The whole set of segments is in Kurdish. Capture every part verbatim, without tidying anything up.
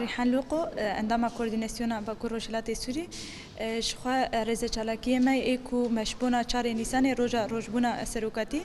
Rîhan Lûqo, e, endama Koordînasyona Bakur Rojhilatê Sûrî, e, ji xwe, e, rêzecalakiyê me ê ku me ji bona çarê Nîsanê roja rojbûna serokatî,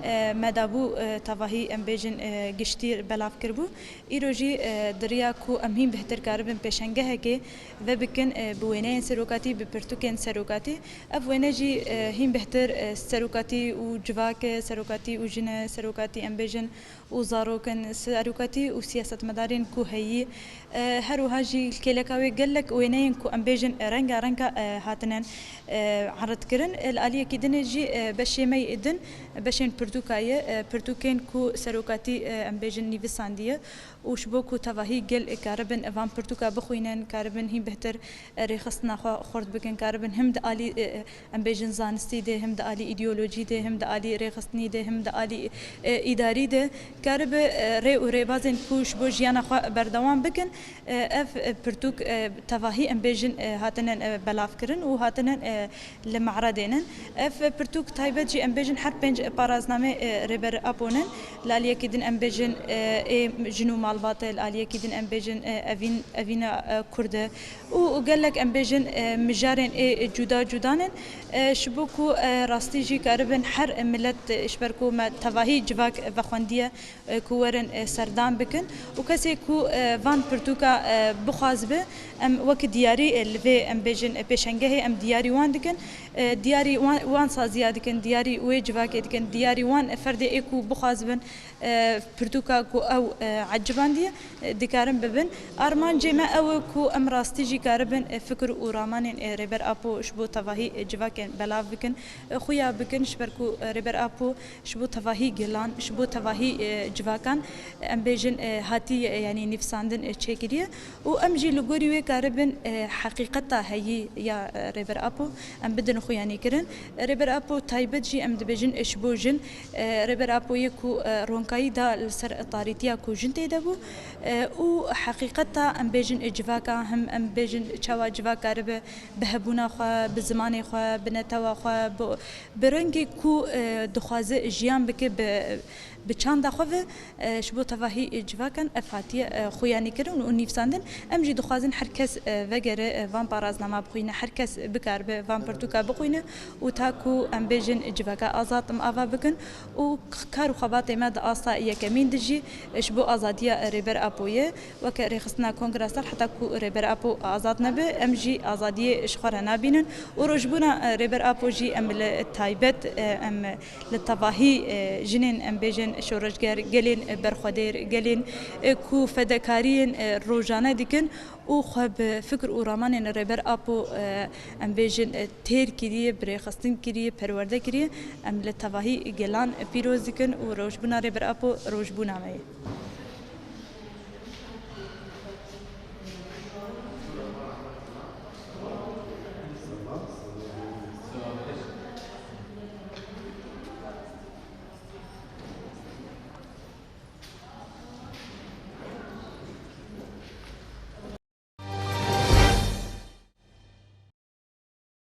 e, me dabû, e, tevahî em bêjin, e, giştî belav kiribû. Îro jî, e, di riya ku em hîn bihtir karibin pêşengehekê vebikin, e, bi wêneyên serokatî, bi pirtûkên serokatî. Ev wêne jî, e, hîn bihtir, e, serokatî û civak e, serokatî û jin e, serokatî em bêjin û zarok in, serokatî û siyasetmedarên ku heyî. E, her wiha jî li kêleka wê gelek wêneyên ku em bêjin renga renga, e, hatine, e, erid kirin. Li aliyekî din jî, e, beşê me yê din, beşên pirtûka ye, e, pirtûkên ku serokatî, e, em bêjin nivîsandiye û ji bo ku tevahî gel karibin van pirtûka bixwînin, karibin hîn bihtir, e, rêxistina xwe xurt bikin, karibin him di alî, e, e, em bêjin zanistî de, him di alî îdeolojî de, him di alî rêxistinî de, him di alî, e, îdarî de, karibe, e, rê û rêbazên ku ji bo jiyana xwe berdewam bikin. E, ev, e, pirtûk, e, tevahî em bêjin, e, hatine, e, belavkirin û hatine, e, li me'redê nin. Ev pirtûk taybet jî em bêjin her pênc paraznamê, e, Rêber Apo nin. Li aliyekî din em bêjin, e, ê jin û malbat e, li aliyekî din em bêjin, e, evîn-, evîna, e, Kurd e. Û, û gelek em bêjin, e, mijarên ê cuda cuda nin. E, ji bo ku, e, rastî jî karibin her milet, e, ji ber ku me tevahî civak vexwendiye, e, ku werin, e, serdam bikin û kesê ku, e, van pirtûka, e, bixwazibe, em wek diyarî, e, li vê em bêjin, e, pêşengehê em diyarî wan dikin, e, diyarî wan, wan saziya dikin, diyarî wê civakê dikin, diyarî wan ferdê ê ku bixwazibin, e, pirtûka ku ew, e, ecibandiye, e, dikarin bibin. Armancê me ew e ku em rastî jî karibin, e, fikir û ramanên, e, Rêber Apo ji bo tevahî, e, civakên belav bikin, e, xuya bikin, ji ber ku, e, Rêber Apo ji bo tevahî gelan, ji bo tevahî, e, civakan, em bêjin, e, hatî, e, yanî nivîsandin, e, çêkiriye û em jî li gorî wê karibin, e, heqîqeta heyî ya, e, Rêber Apo em bidin xuyanîkirin. Rêber Apo taybet jî em dibêjin, e, ji bo jin, e, Rêber Apo yê ku, e, ronkayî da li ser tarîtiya ku jin tê de bû, e, û heqîqeta em bêjin, e, civaka him em bêjin çawa civak karibe bi hebûna xwe, bi zimanê xwe, bi netewa xwe, bi Bi rengê ku, e, dixwaze jiyan bike bi, bi çanda xwe ve, e, ji bo tevahî, e, civakan ev hatiye, e, xuyanîkirin û nivîsandin. Em jî dixwazin her kes, e, vegere, e, van paraznama bixwîne, her kes bikaribe van pirtûka bixwîne û ta ku em bêjin civaka azad em ava bikin û kar û xebatê me di asta yekemîn de jî, e, ji bo azadiya, e, Rêber Apo ye. Weke rêxistina Kongra Star heta ku Rêber Apo azad nebe, em jî azadiyê ji xwe re nabînin û rojbûna, e, Rêber Apo jî em li taybet, e, em li tevahî, e, jinên, em bêjin, şoreşger, gelên, e, berxwedêr, gelên, e, ku fedekariyên, e, rojane dikin û xwe bi fikir û ramanên Rêber Apo, e, em bêjin, e, têr kiriye, bi rêxistin kiriye, perwerde kiriye, em li tevahî gelan pîroz dikin û rojbûna Rêber Apo rojbûna me ye.